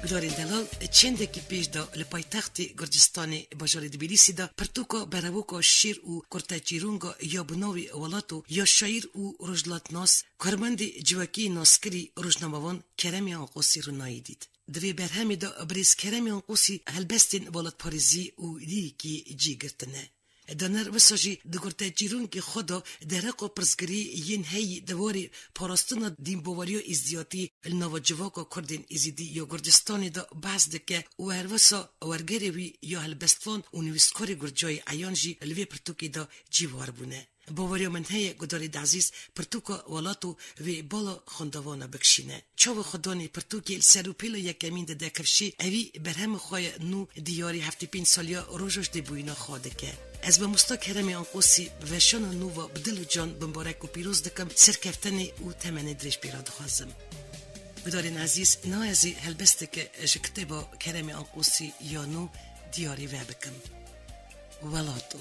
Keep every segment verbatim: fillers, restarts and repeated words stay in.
Darên delal, çendekî pêş de li paytextê Gurcistanê, bajarê Tbilîsî de pirtûka berevoka şîr û kurteçîronga ya bi navê Welato ya şaîr û rojhilatnas, karmendê civakî naskirî rojnamevan Keremê Anqosî ronayî dît. Di vê berhemê de birêz Keremê Anqosî helbestên welatparêzî û lîrîkî cî girtine. Daner wisa jî di kurteçîronkê xwe de dereqa pirsgirî yên heyî di warê parastina dînbaweriya êzdiyatî li nava civaka Kurdên Êzidî ya Gurcistanê de behs dike û her wisa wergerê wî ya helbestvan û nivîskarê Gurcayê Eyan jî li vê pirtûkê de cî war bûne. Baweriya min heye gudarê Dezîz pirtûka Welato vê bala xwendevana bikişîne. Çawa xwedanê pirtûkê li ser û pêla yekemîn dide kifşê, evî berhema xwe ya nû diyarî heftê pênc saliya roja ji dêbûyîna xwe dike. Ez mamosta Keremê Anqosî bi veşana nû ve bi dil û can bimbarek û pîroz dikim, serkeftinê û temenê dirêj pê re dixwazim. Gudarên ezîz, niha ez ê helbesteke ji kitêba Keremê Anqosî ya nû diyarî ve bikim. Welato.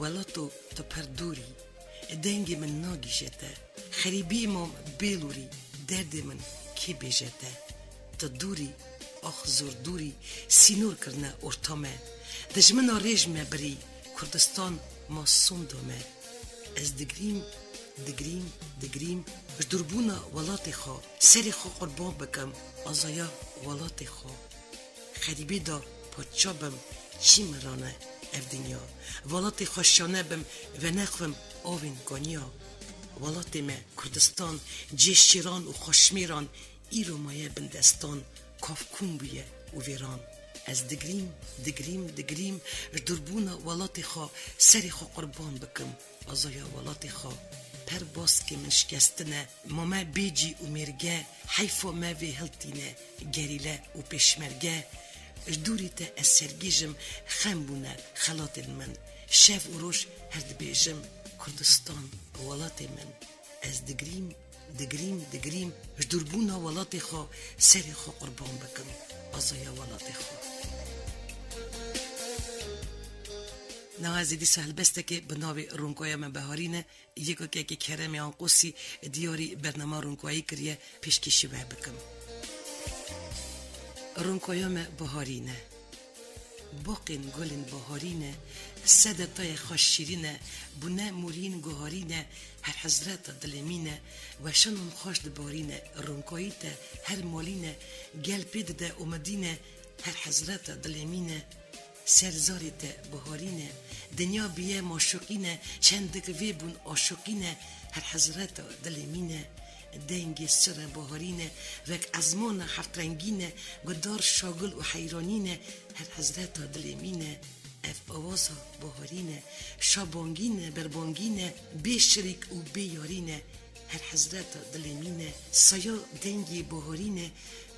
Welato, tu pir dûr î, dengê min nagihîje te. Xerîbiyê mam bêlûrî, derdê min kê bêje te. Tu dûr î, ax zor dûr î, sînor kirine orta me. Dijmina rêj me birî, Kurdistan ma sonda me. Ez digirîm, digirîm, digirîm, ji dûrbûna welatê xwe, serê xwe qurban bikim, azaya welatê xwe. Xerîbê de padşa bim, çî min rane ev dinya. Welatê xwe şane bim, venexwim avên kaniya. Welatê me Kurdistan, cê şêran û xweşmêran, îro maye bin destan, kafkûn bûye û vêran. Ez digirîm, digirîm, digirîm, ji dûrbûna welatê xwe, serê xwe qurban bikim, azaya welatê xwe. Per baskê min şikestine, ma me bêcî û mêrge, heyfa me vê hiltîne, gerîle û pêşmerge. Ji dûrî te ez sergêjim, xem bûne xelatên min. Şev û roj her dibêjim, Kurdistan, welatê min. Ez digirîm, digirîm, digirîm, ji dûrbûna welatê xwe, serê xwe qurban bikim, azaya welatê xwe. Niha ez ê dîsa helbestekê bi navê Ronkaya Me Beharî ne, yekekekê Keremê Anqosî diyarî bernama ronkayî kiriye, pêşkêşî we bikim. Ronkaya me biharî ne. Boqên gulên biharî ne, sedetayê xwe şîrîn e, bûne mûrîn guharî ne, her hezreta dilê mî ne, weşanan xweş dibarîne, ronkayî te her malî ne, gel pê dide umidî ne, her hezreta dilê mî ne. Ser zarê te biharî ne, dinya bîye maşuqî ne, çendik vê bûn aşuqî ne, her hezreta dilê mî ne. Dengê sire biharî ne, wek ezmana heftrengî ne, gudar şagul û heyranî ne, her hezreta dilê mî ne. Ev awaza biharî ne, şabangî ne, berbangî ne, bê şirîk û bê yarî ne, her hezreta dilê mî ne. Saya dengê biharî ne,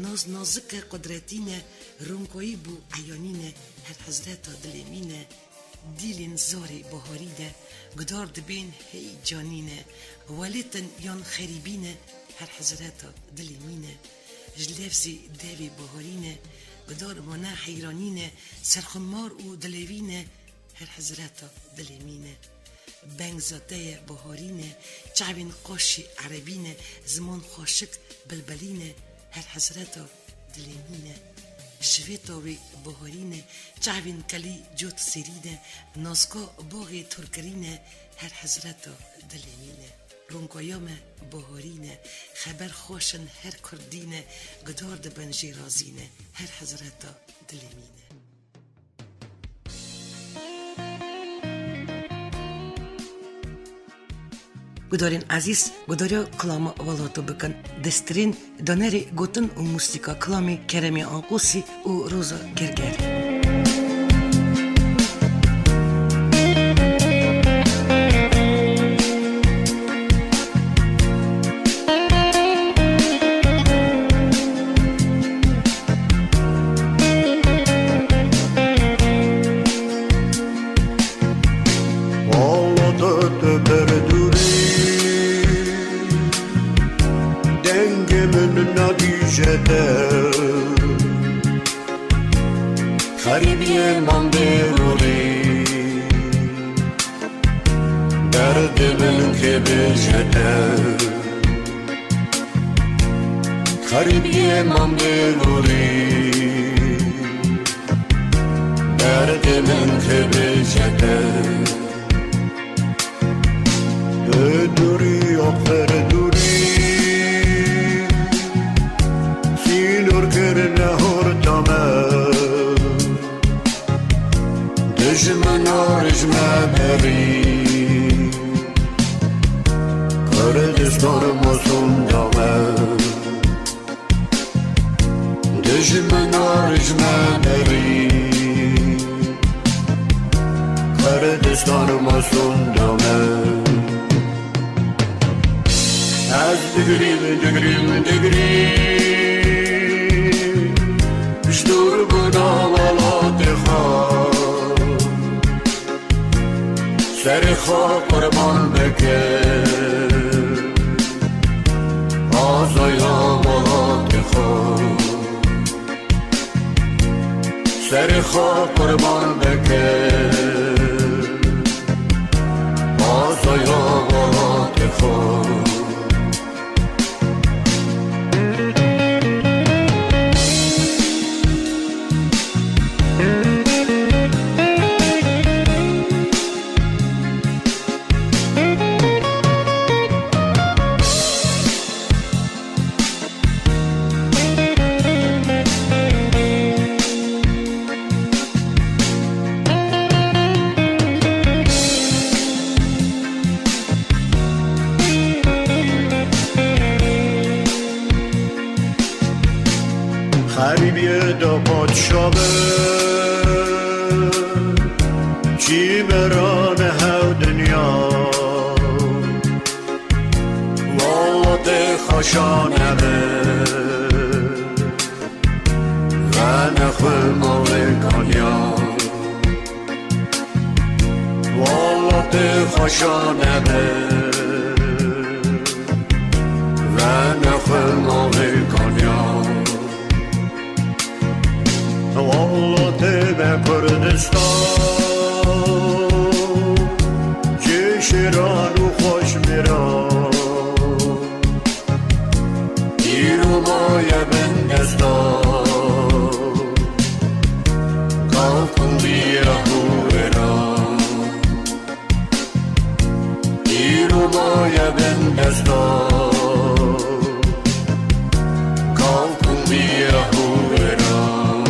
naz nazike qudretî ne, ronkayî bû eyanî ne, her hezreta dilê mî ne. Dîlên zarê biharî de, gudar dibên heyecanî ne, welêtin yan xerîbî ne, her hezreta dilê mî ne. Ji lefzê devê biharî ne, gudar mane heyranî ne, serxwemar û dilêvî ne, her hezreta dilê mî ne. Bengza te ye biharî ne, çavên qaşî erebî ne, ziman xweşik bilbilî ne, her hezreta dilê mî ne. Şivêta wê biharî ne, çavên kelî cot sêrî ne, nazka boxê torkirî ne, her hezreta dilê mî ne. Ronkaya me biharî ne, xeber xweş in her kurdî ne, gudar dibin jê razî ne, her hezreta dilê mî ne. Gudarên ezîz, gudariya kilama Welato bikin. Destirên danerê gotin û mûsîka kilamê Keremê Anqosî û Roza Gerger. Wala tu, tu pir dûr î, dengê min nagihîje te. Xerîbiyê man bê rûrî, derdê min kê bêje te. Heribiyê mam bêlûrî, derdê min tê bêjete. Di dûrî axir dûrî, sînor kirine horta me. Dijmina rij me berî, Kurdistan masûm da me. Dijmina rij me berî, Kurdistan masûm da me. Ez digrîm, digrîm, digrîm, ji dûrbûna welatê xwe. Serê xwe qurban bikim, azaya welatê xwe. Serê xwe qurban bikim, azaya welatê xwe. Xerîbiyê de padşa be, çî merane hev dinya. Welatê xweşa nebe, vene xwe malê kanya. Welatê xweşa nebe, vene xwe malê kanya. Welatê me Kurdistan, cê şêran û xweş mêran. Îro maye bin desta, kalkûn diye hû wêran. Îro maye bin desta, kalkûn diye hû wêran.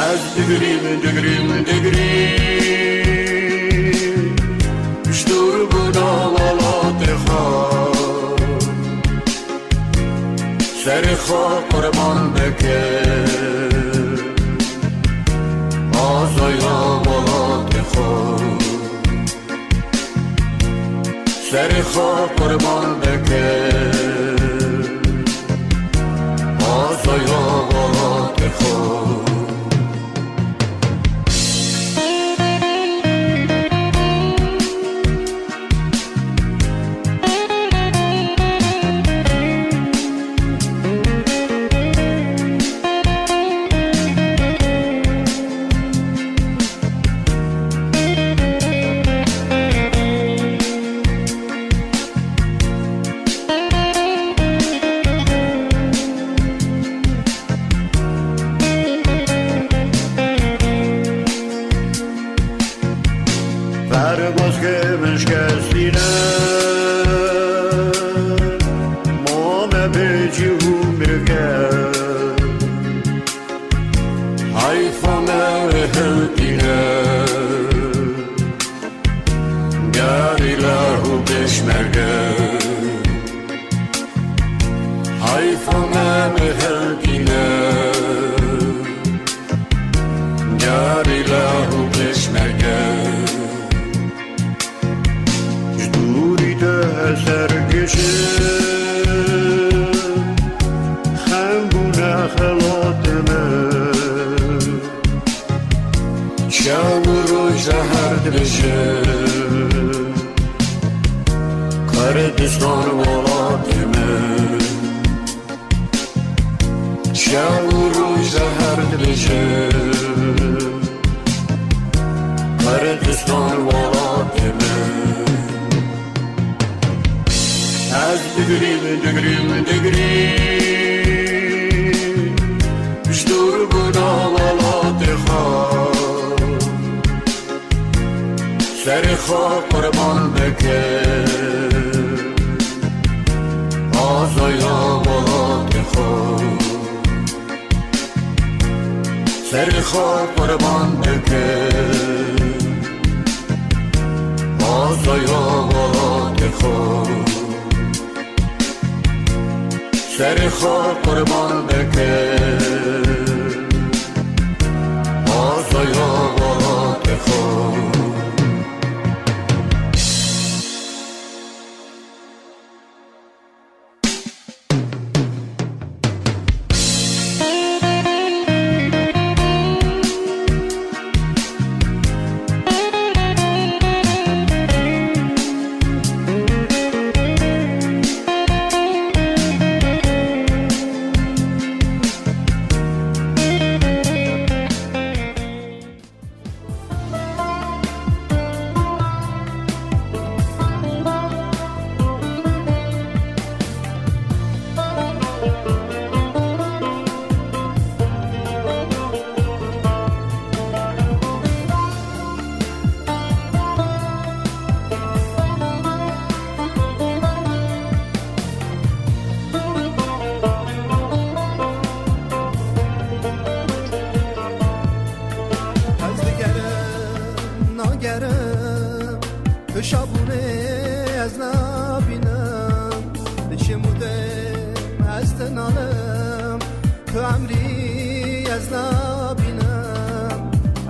Ez digrîm, digrîm, digrîm, ji dûrbûna welatê xwe. Serê xwe qurban bikim, azaya welatê xwe. Serê xwe qurban bikim, azaya welatê xwe. Perbaskê min şikestî ne, mame bêcî û mirke. Heyfa me wê hiltîne, gerîla û pêşmerge. Heyfa me wê hiltîne, gerîla û pêşmerge. Ji dûrî te ez sergiş im, xem bûne xelatê min. Şev û roj de her dibêjim, Kurdistan welatê min. Şev û roj de her dibêjim, Kurdistan welatê min. Ez digrîm, Digirim, digirim, ji dûr bûna welatê xwe. Serê xwe qurban dike, azaya welatê xwe. Serê xwe qurban dike, azaya welatê xwe. Serê xwe qurban dike, azaya welatê xwe. Ez digerim, nagerim, tu şabûnê ez nabînim, diçim û dêm ez dinalim, tu emrî ez nabînim.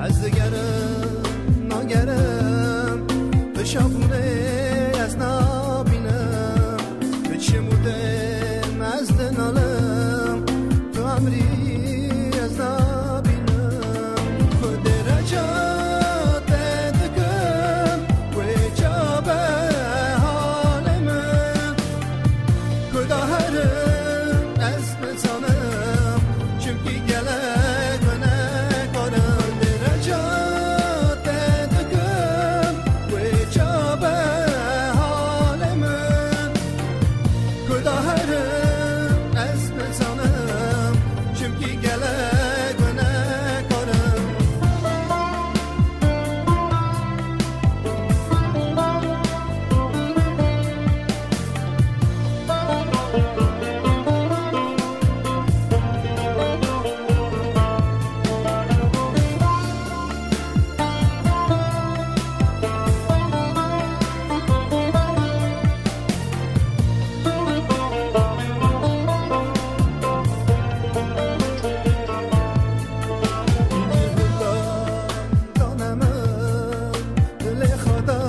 Ez digerim, nagerim, tu şabûnê ez nabînim. Diçim û dêm ez dinalim, tu emrî ez nabînim. Xwedê reca te dikim, wê çabe halê min. Ku da herim ez nizanim, çimkî gelek gunehkar im. Xwedê reca te dikim, wê çabe halê min. Ku da herim ez nizanim, çimkî gelek gunehkar im. Dilê xwe da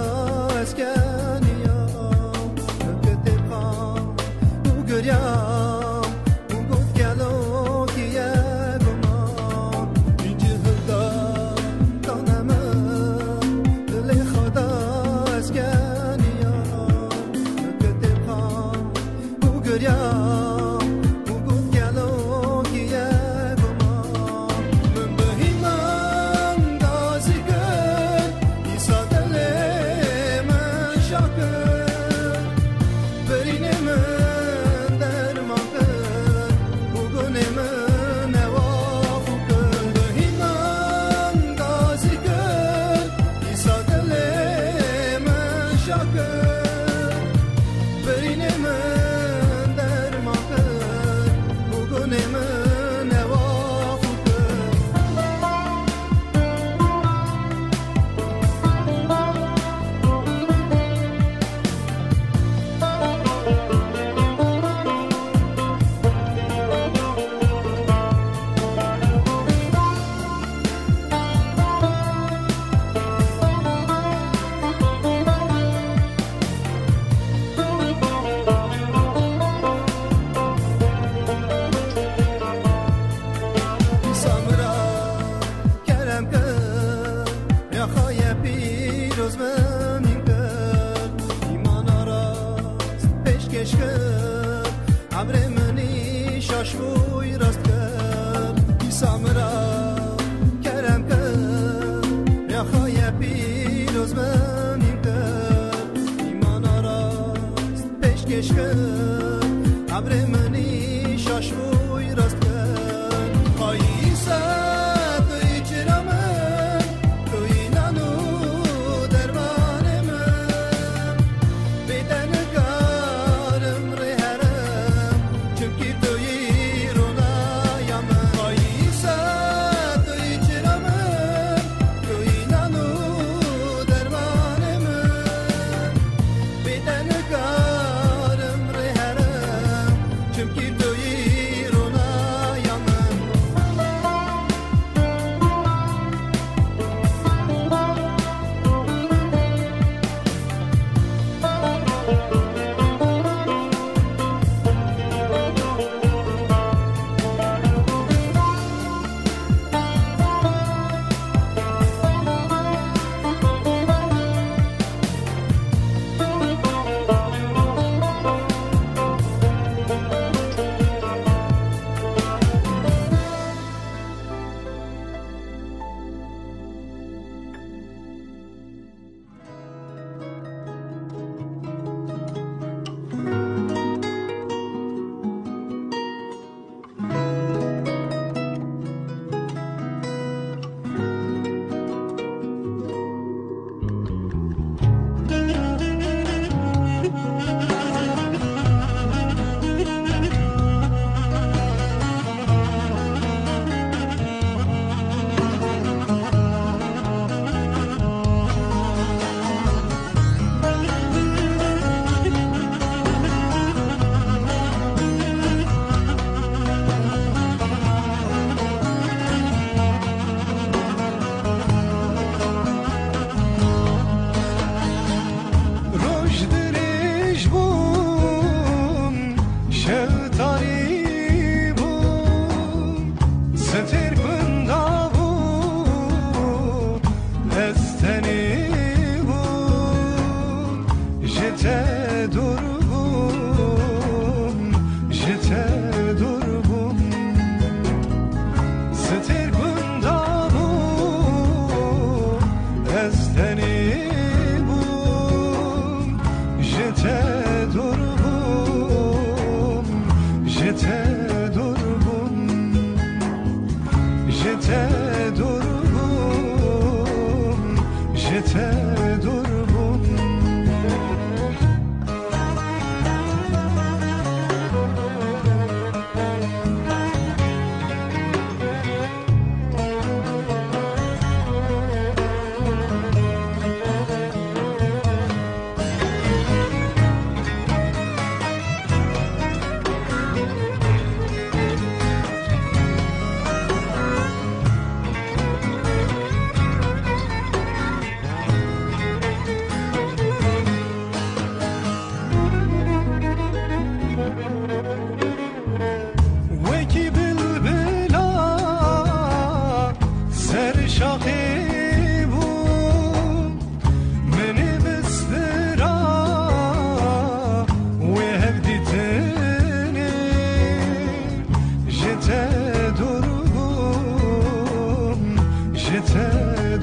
ez keniyam, bi kitêban û giriyam û got, gelo kî ye goma? Încî hilda dane min, dilê xwe da ez keniyam, bi kitêban û giriyam û got, gelo kî ye goma? Min bi hîman gazî kir, îsa dilê min şa kir. Birînê min derman kir û gunê min newa xwe kir. Min bi hîman gazî kir, îsa dilê min şa kir. Birînê min derman kir û gunê min newa xwe kir. Îsa min ra kerem kir, ya xwe ye pîroz min hîn kir, îmana rast pêşkêş kir, emrê min î şaş bûy rast kir. Îsa min ra kerem kir, ya xwe ye pîroz min hîn kir, îmana rast pêşkêş kir,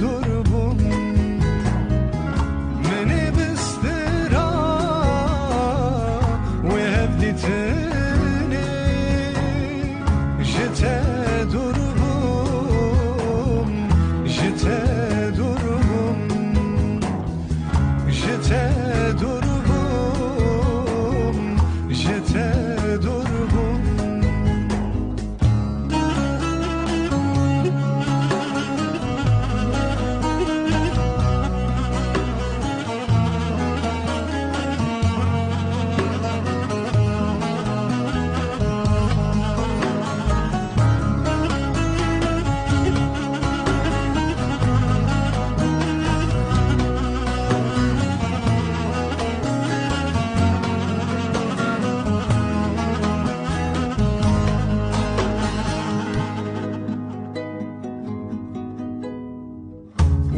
Durbûm, min ê bistira wê hevdîtinê. Ji te durbûm, ji te durbûm, ji te durbûm, ji te durbûm.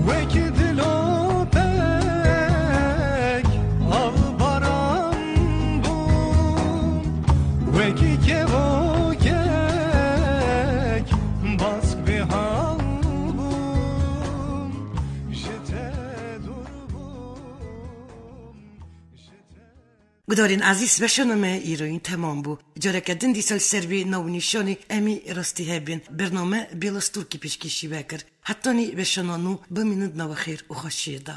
Wekî dilopek avbaran bûm, wekî kevokek bask bêhal bûm, ji te dûr bûm, ji te. Gudarên ezîz, weşana me îroyîn temam bû. Careke din dîsa li ser vê navnîşanê em ê rastî hebin. Bername Bêlas Turkî pêşkêşî we kir. Hetanî weşana nû bimînin di nava xêr û xweşiyê de.